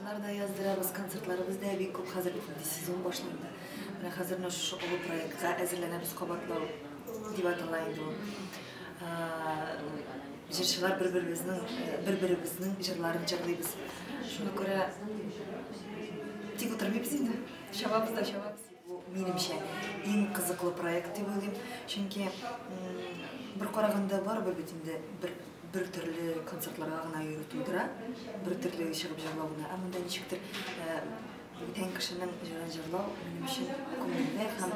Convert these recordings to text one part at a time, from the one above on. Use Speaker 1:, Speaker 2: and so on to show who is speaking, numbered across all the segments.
Speaker 1: Кассеталар да яздырабыз, концертларыбыз да бик күп. Хәзер бит инде сезон башланды. Менә хәзер менә шушы олы проектка әзерләнәбез, кабатлау дип атала инде ул. Җырчылар бер-беребезнең бер-беребезнең җырларын җырлыйбыз. Шуңа күрә тик утырмыйбыз инде. Чабабыз да чабабыз. Бу, минемчә, иң кызыклы проект дип уйлыйм. Чөнки бер караганда барыбер бит инде бер бер төрле концертларга гына йөрү туйдыра, бер төрле чыгып җырлау гына. Ә монда ничектер бүтән кешенең җырын җырлау минем өчен күңелле һәм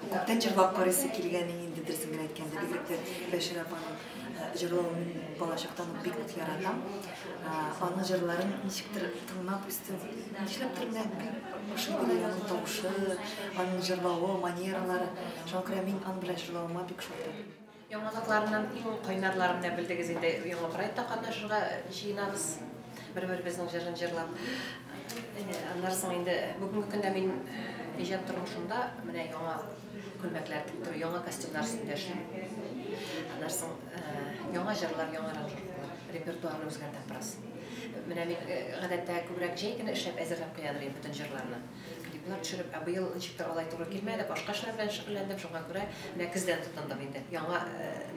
Speaker 1: күптән җырлап карыйсы килгән инде, дөресен генә әйткәндә, бигрәк тә Бәшир апаның җырлавын мин балачактан ук бик нык яратам. Аның җырларын ничектер тыңлап үстем. Нишләптер менә бик ошый генә аның тавышы, аның җырлавы, манералары. Шуңа күрә мин аның белән җырлавыма бик шатмын.
Speaker 2: Яңалыкларыннан иң кайнарларын менә белдегез инде, яңа проектта катнашырга җыенабыз, бер-беребезнең җырын җырлап. Аннан соң инде бүгенге көндә мин иҗат тормышымда менә яңа күлмәкләр тектерү, яңа костюмнар өстендә эшлим. Аннан соң яңа җырлар, яңа аранжировкалар, репертуарны үзгәртәм бераз. Менә мин гадәттә күбрәк җәй көне эшләп әзерләп куя идем бөтен җырларны. Клиплар төшереп, ә быел ничектер алай туры килмәде, башка эшләр белән шөгыльләндем, шуңа күрә менә көздән тотындым инде. Яңа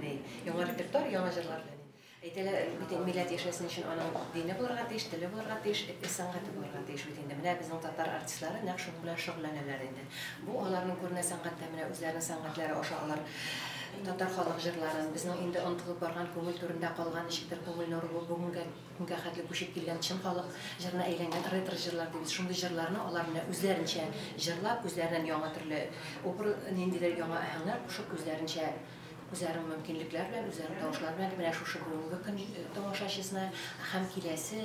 Speaker 2: ни, яңа репертуар, яңа җырлар белән. Әйтәләр бит инде, милләт яшәсен өчен аның дине булырга тиеш, теле булырга тиеш, сәнгате булырга тиеш бит инде. Менә безнең татар артистлары нәкъ шуның белән шөгыльләнәләр инде. Бу аларның күренә сәнгатьтә, менә үзләренең сәнгатьләре аша алар татар халык җырларын, безнең инде онытылып барган күңел түрендә калган ничектер күңел нуры булып бүгенгә Күнгә хәтле күчеп килгән чын халык җырына әйләнгән ретро җырлар дибез. Шундый җырларны алар менә үзләренчә җырлап, үзләреннән яңа төрле образ, ниндидер яңа аһәңнәр кушып, үзләренчә, үзләренең мөмкинлекләр белән, үзләренең тавышлары белән менә шушы бүгенге көн тамашачысына һәм киләсе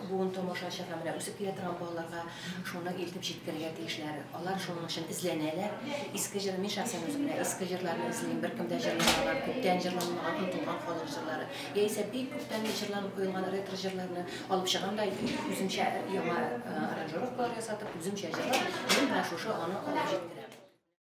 Speaker 2: буын тамашачыга, менә үсеп килә торган балаларга шуны илтеп җиткерергә тиешләр. Алар шуның өчен эзләнәләр. Иске җыр, мин шәхсән үзем менә иске җырларны эзлим, беркем дә җырламаган, күптән җырланмаган, онытылган халык җырлары. Яисә бик күптән җырланып куелган ретро җырларны алып чыгам да, үземчә яңа аранжировкалар ясатып, үземчә җырлап, мин менә шушы аны алып җиткерәм.